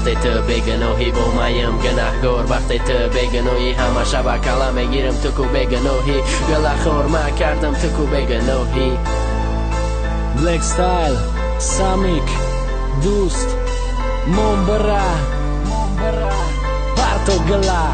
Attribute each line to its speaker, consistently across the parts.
Speaker 1: Вақте ту бегуноҳӣ, бо маям гунаҳгор. Вақте ту бегуноҳӣ, ҳама шаба кала мегирам, ту ку бегуноҳӣ. Гулахор ма кардам, ту ку бегуноҳӣ.
Speaker 2: Black Style, Самик, Дӯст, Момбара, Парто гила.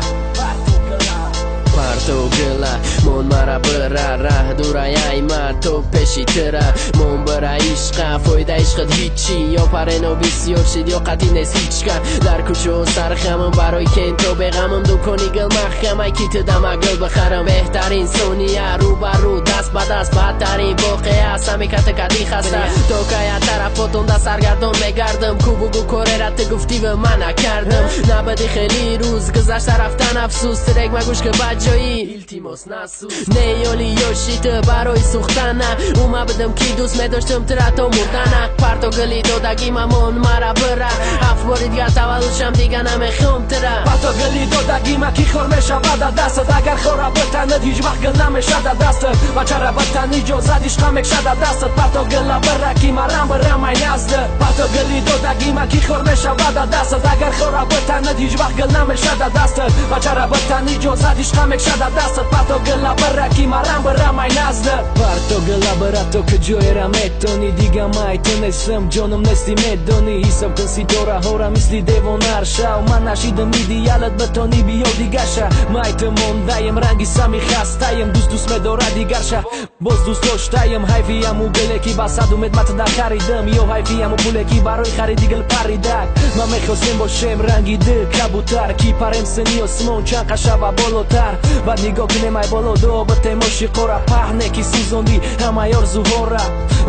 Speaker 1: Парто гила, мон мара бира, раҳ дураяй ма то пеши тира. Мон бира ишқа, фоида ишқат ҳичи. Ё парено бисёр шид, ё қатӣ нест ҳичка. Дар кӯчо сархамам, барои кенто беғамам. Дукони гил маҳкамай, ки ту дама гил бихарам. Беҳтарин сония, рӯ ба рӯ, даст ба даст, бадтарин воқеа. Самиката кади хаста, то кая тарафотонда саргардон мегардам. Ку бугу корера ту гуфтива ман накардам. Набади хеле рӯз гузашта рафтан, афсӯс. Трек магӯш ки ба ҷои илтимос насӯз. Не ёли ёши ту барои сӯхтана. Ума будам ки дӯст медоштам тура то мурдана. Парто гили додагӣ, мамон мара бира. Ҳафт бори дигар таваллудшам, дига намехом тура.
Speaker 2: Парто гили додагима, ки хор мешавад дастат. Агар хора битанад, ҳеҷ вақт гил намешада дастат. Бачара битан, иҷозат ишқа мекшада дастат. Парто гила бира, ки марам бирам ай наздат. Парто гили додагима, ки хор мешавад дастат. Агар хора битанад, ҳеҷ вақт гил намешада дастат. Бачара битан, иҷозат ишқа мекшада дастат. Парто гила бира, ки марам бирам ай наздат. Парто гила бира, то ки ҷоера метони. Дига май ту нестам, ҷонам нести, медони. Ҳисоб кун ситораҳора, мисли девонар шав. Ман нашидам идеалат, битони биё дигаша. Май ту мондаем, ранги сами хастаем. Дӯст дӯст медорад дигарша, боз дӯст доштаем. Ҳайфи ҳаму гиле, ки ба сад умед мата харидам, ё ҳайфи ҳаму пуле, ки барои хариди гил паридак. Ма мехостем бошем ранги ду кабутар, ки парем сини осмон чанд қашава болотар. Баъд нигоҳ кунем ай боло, дуо битем ошиқора. Паҳне ки сӯзондӣ ҳамаи орзуҳора.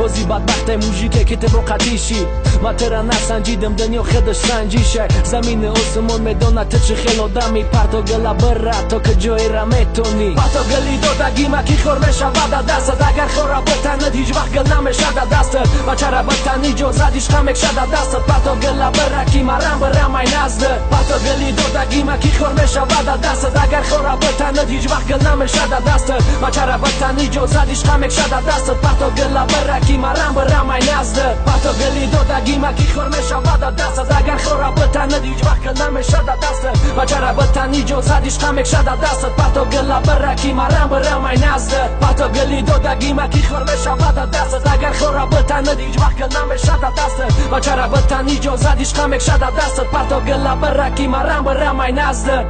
Speaker 2: Ози бадбахте мужике, ки ту қатишӣ. Ма тира насанҷидам, дунё худаш санҷишай. Замини осмон медонад, ту чӣ хел одами. Парто гила бира, то ки ҷоера метонӣ. Парто гили додагима, ки хор мешавад дастат. Агар хора битанад, ҳеҷ вақт гил намешада дастат. Бачара битан, иҷозат ишқа мекшада дастат. Парто гила бира, ки марам бирам ай наздат. Парто гили додагима, ки хор мешавад дастат. Агар хора битанад, ҳеҷ вақт гил намешада дастат. Бачара битан, иҷозат ишқа мекшада дастат. Парто гила бира, ки марам бирам ай наздат. Парто гили додагима, ки хор мешавад дастат. Агар хора битанад, ҳеҷ вақт гил намешада дастат. Бачара битан, иҷозат ишқа мекшада дастат. Парто гила бира, ки марам бирам ай наздат. Парто гили додагима, ки хор мешавад дастат. Агар хора битанад, ҳеҷ вақт гил намешада дастат. Бачара битан, иҷозат ишқа мекшада дастат. Парто гила бира, ки марам бирам ай наздат.